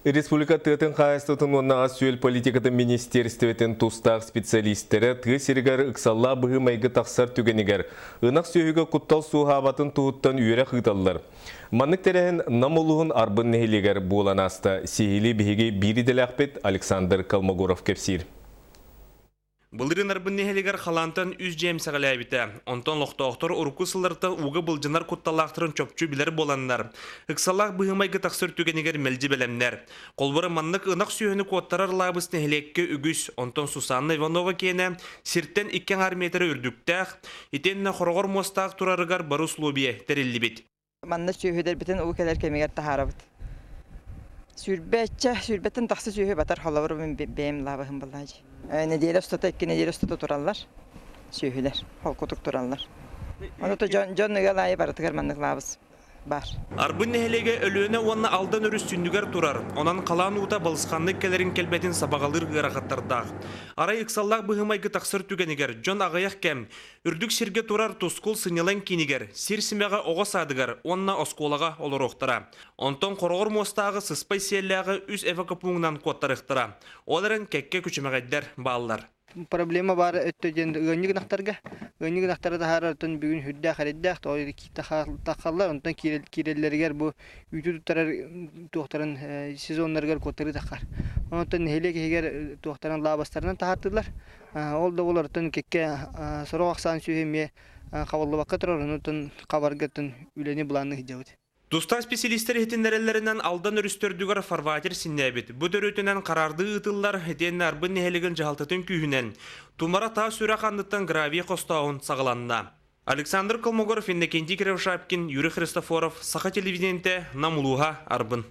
Республика тыатын хаһаайыстыбатын уонна ас-үөл политикатын министиэристибэтин тустаах специалистэрэ тыа сиригэр ыксаллаах быһыы-майгы тахсар түгэнигэр ынах сүөһүгэ куттал суоһаабатын туһуттан үөрэх ыыталлар. Маннык тэрээһин Нам улууһун Арбын нэһилиэгэр буолан ааста. Сиһилии биһиги биир идэлээхпит Александр Колмогоров кэпсиир. Былырыын Арбын нэһилиэгэр халаантан үс дьиэ эмсэҕэлээбитэ. Онтон олохтоохтор урукку сыллартан ууга былдьанар кутталлаахтарын чопчу билэр буоланнар, ыксалаах быһыы-майгы тахсар түгэнигэр мэлдьи бэлэмнэр. Холобура, маннык ынах сүөһүнү куоттарар лаабыс нэһилиэккэ үгүс, онтон Сусанна Иванова киэнэ сиртэн 2,5 миэтэрэ үрдүктээх, итиэннэ хороҕор муостаах турарыгар бары условие тэриллибит. Манна сүөһүлэрбитин уу кэлэр кэмигэр таһаарабыт. Сүүрбэччэ, сүүрбэттэн тахса сүөһү батар холобур мин бэйэм лаабыһым буоллаҕа дии. Нэдиэлэ устата, 2 нэдиэлэ устата тураллар сүөһүлэр, холкутук тураллар. Ону дьон, дьон ыал аайы барытыгар маннык лаабыс баар. Арбын нэһилиэгэ Өлүөнэ уонна Алдан өрүс сүнньүгэр турар, онон халаан уута балысханнык кэлэрин кэлбэтин сабаҕалыыр ыарахаттардаах. Арай ыксаллаах быһыы-майгы тахсар түгэнигэр дьон аҕыйах кэм Үрдүк сиргэ турар Тускул сынньалаҥ киинигэр, сир симэҕэ оҕо саадыгар уонна оскуолаҕа олоруохтара. Онтон хороҕор муостааҕы сыспай сиэллээҕи үс эвакопуунунан куоттарыахтара. Ол эрэн кэккэ күчүмэҕэйдэр бааллар. Проблема баар өттө диэн ыанньык ынахтарга. Ыанньык ынахтары таһаарартан бүгүн сүрдээх эрэйдээх, тоҕо таххаллар, онтон киирэллэригэр бу үүтү туттарар туохтарын сезоннарыгар куоттарыы таххар. Онтон нэһилиэк иһигэр туохтарын лаабастарынан таһаартыыллар. Ол да буолартан кэккэ сорох ахсаан сүөһү эмиэ хабыллыбакка турар, онон хабаргатын үлэни былаанныы сылдьабыт. Тустаах специалистэр иһитиннэрэллэринэн Алдан өрүс төрдүгэр фарватер синнээбит. Бу төрүөтүнэн хараардыы ыытыллар, итиэннэ Арбын нэһилиэгин дьаһалтатын күүһүнэн Тумара таас үрэх анныттан гравий хостооһун саҕаланна. Александр Колмогоров, Иннокентий Кривошапкин, Юрий Христофоров, Саха телевидениетэ, Нам улууһа, Арбын.